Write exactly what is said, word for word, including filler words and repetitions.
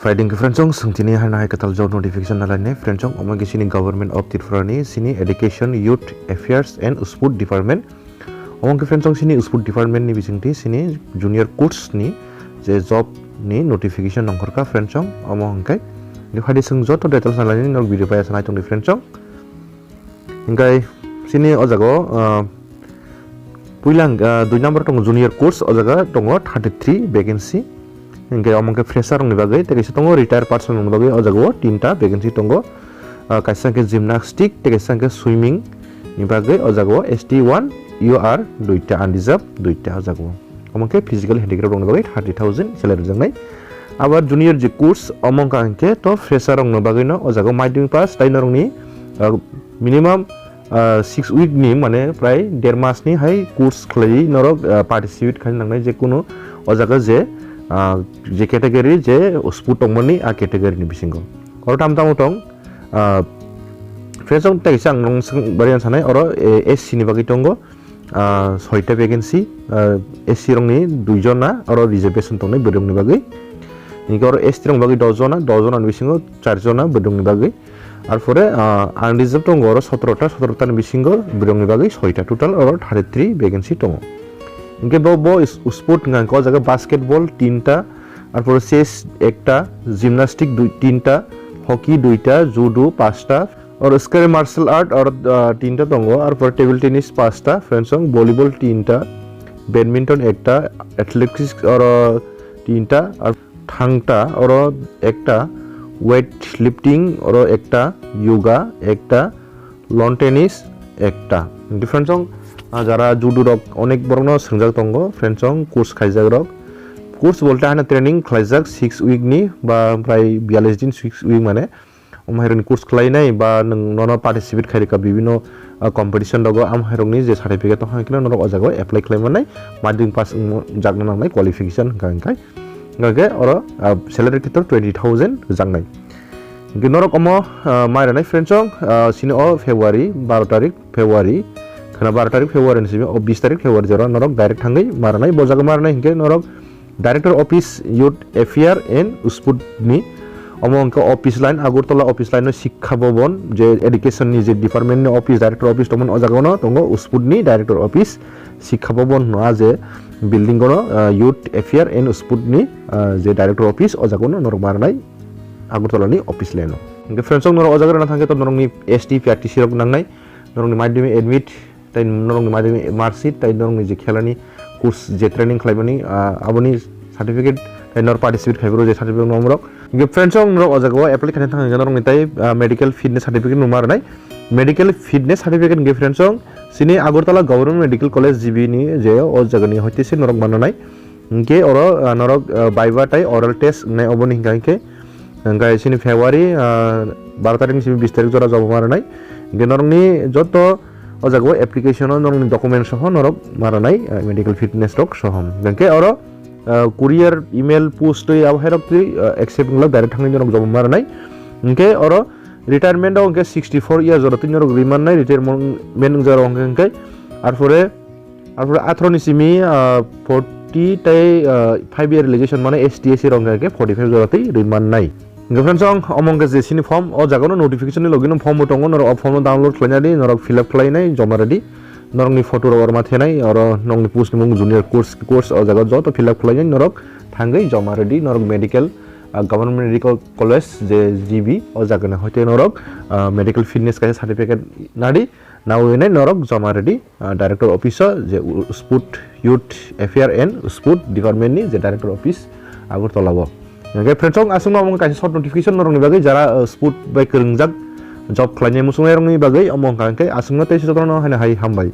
Riding ke friendsong, sung tini hai nahai katal job notification nalai ne friendsong, omo ke sini Government of Tripura ni sini Education, Youth Affairs and Sport Department. Omo ke friendsong sini Sport Department ni bising ti sini junior course ni je job ni notification nongkhor ka friendsong, omo hingkai. Ni phadi sung joto details nalai ni nok video pai sanai tong di friendsong. Hingkai sini o jaga o, ah, puilang, ah, dui number tongo junior course, o jaga tongo thirty three vacancy. Hingke omo khe fresher rokni bagwi, tei kaisa tongo retire person rokni bagwi, o jaga o tinta vacancy tongo. Ah, kaisa hingke gymnastic, tei kaisa hingke swimming ni bagwi, o jaga o S T one, U R duita, unreserved duita o jaga o. Omo khe physical handicraft rokni bagwi thirty thousand salary rwjaknai. Abar junior je course, omo wngkha hingke to fresher rokni bagwi no o jaga o madhyamik pass, tai norokni, ah, minimum ah, six week ni, mane prai der mas ni hai course khlaiwi norok, ah, participate khaina nangnai, je kunu o jaga je, ah, je category je sport tongmani a category ni bisingo. Oro tam tamo tong, ah, friendsong tei kisa ang nung swng bari ang sanai, oro, eh, S C ni bagwi tongo, ah, soita vacancy, ah, S C rokni dui jona, oro reservation tongnai bwrwirokni bagwi. Hingke oro S T rokni bagwi dos jona, dos jona ni bisingo char jona bwrwirokni bagwi. Arpore, ah, unreserved tongo oro sotoro ta, sotoro ta ni bisingo bwrwirokni bagwi soita, total oro thirty three vacancy tongo. Hingke bo, bo is-, sport hingka hingke o jaga basketball tinta, arpore chess ekta, gymnastic dui, tinta, hockey duita, judo pasta, oro scary martial art oro, ah, tinta tongo, arpore table tennis pasta, friendsong volleyball tinta, badminton ekta, athletics oro tinta, ar thangta oro ekta, weight lifting oro ekta, yoga ekta, lawn tennis ekta. Hingke friendsong, ah, jara judo rok onek borokno swngjak tongo, friendsong course khaijak rok. Course bolte haino training khlaijak six week ni ba prai biyalish din, six week mane. Omo hai rokni course khlainai ba nwng nono participate khai rwkha bibino, ah, competition rogo, am hai rokni je certificate tong khe norok o jaga o apply khlai mannai, madhyamik pass wngjakna nangnai qualification hwnka hwnkhe. Hingkhe oro, ah, salary khe twenty thousand rwjaknai. Hingkhe norok omo, ah, mai rwnai friendsong, ah, sini o February, baro tarik February, khwna baro tarik February ni simi o bis tarik February jora norok direct thangwi ma rwnai, bo jaga ma rwnai hingkhe norok Director Office Youth Affair and Sport ni, omo hingkhe office line, Agartala office line no Shiksha Bhavan, je education ni je department ni office, director office tongmani o jaga no tongo, Sport ni director office Shiksha Bhavan hwnwi a je building o no, ah, Youth Affair and Sport ni, ah, je director office o jaga no norok ma rwnai Agartala ni office line o. Hingkhe friendsong norok o jaga rwna thangkhe to norokni S T P R T C rok nangnai, norokni madhyamik admit, tei norokni madhyamik marksheet, tei norokni je khelani course je training khlaimani, ah, aboni certificate, tei norok participate khaiboro je certificate nomrok. Hingke friendsong norok o jaga o apply khaina thang hingke norokni tei, ah, medical fitness certificate numa rwnai. Medical fitness certificate hingke friendsong sini Agartala Government Medical College G B ni je o jagani hoite se norok mananai. Hingke oro, ah, norok, ah, viva tei oral test wngnai oboni hingka hingke. Hingke sini February, ah, baro tarik ni simi bis tarik jora jobo ma rwnai. Hingke norokni joto o jaga o application o norokni document soho norok ma rwnai, ah, medical fitness rok soho. Hingke oro, ah, courier, email, post twi abo hai rok twi, ah, accept wngla direct thangwi norok jobo ma rwnai. Hingke oro retirement o hingke sixty four years jora twi norok rimannai, retirement wngjak rok hingke, hingke arpore Arpore atharo ni simi, ah, forty tei, ah, five year relaxation mane S T S C rok hingkha khe forty five jora tei rwi mannai. Hingkhe friends, ang omo hingkha je sini form, o jaga no notification ni logi no form bo tongo, norok o form no download khlaina di, norok fill up khlainai, joma rwdi. Norok ni photo rok oro ma thenai, oro nokni post ni mung junior course, course o jaga joto fill up khlainai, norok thangwi joma rwdi, norok medical, ah, government medical college je G B o jaga ni hoite norok, ah, medical fitness kaisa certificate nadi, nawi nai norok joma rwdi. Ah, Director Office o je u-, Sport Youth Affair and Sport Department ni je Director Office Agartala o. Hingke friends, ang aswkno omo kaisa short notification norokni bagwi jara, ah, sport bai kwrwngjak job khlainai muchungnai rokni bagwi omo hingka hingke aswkno tei jotono haino hai hambai.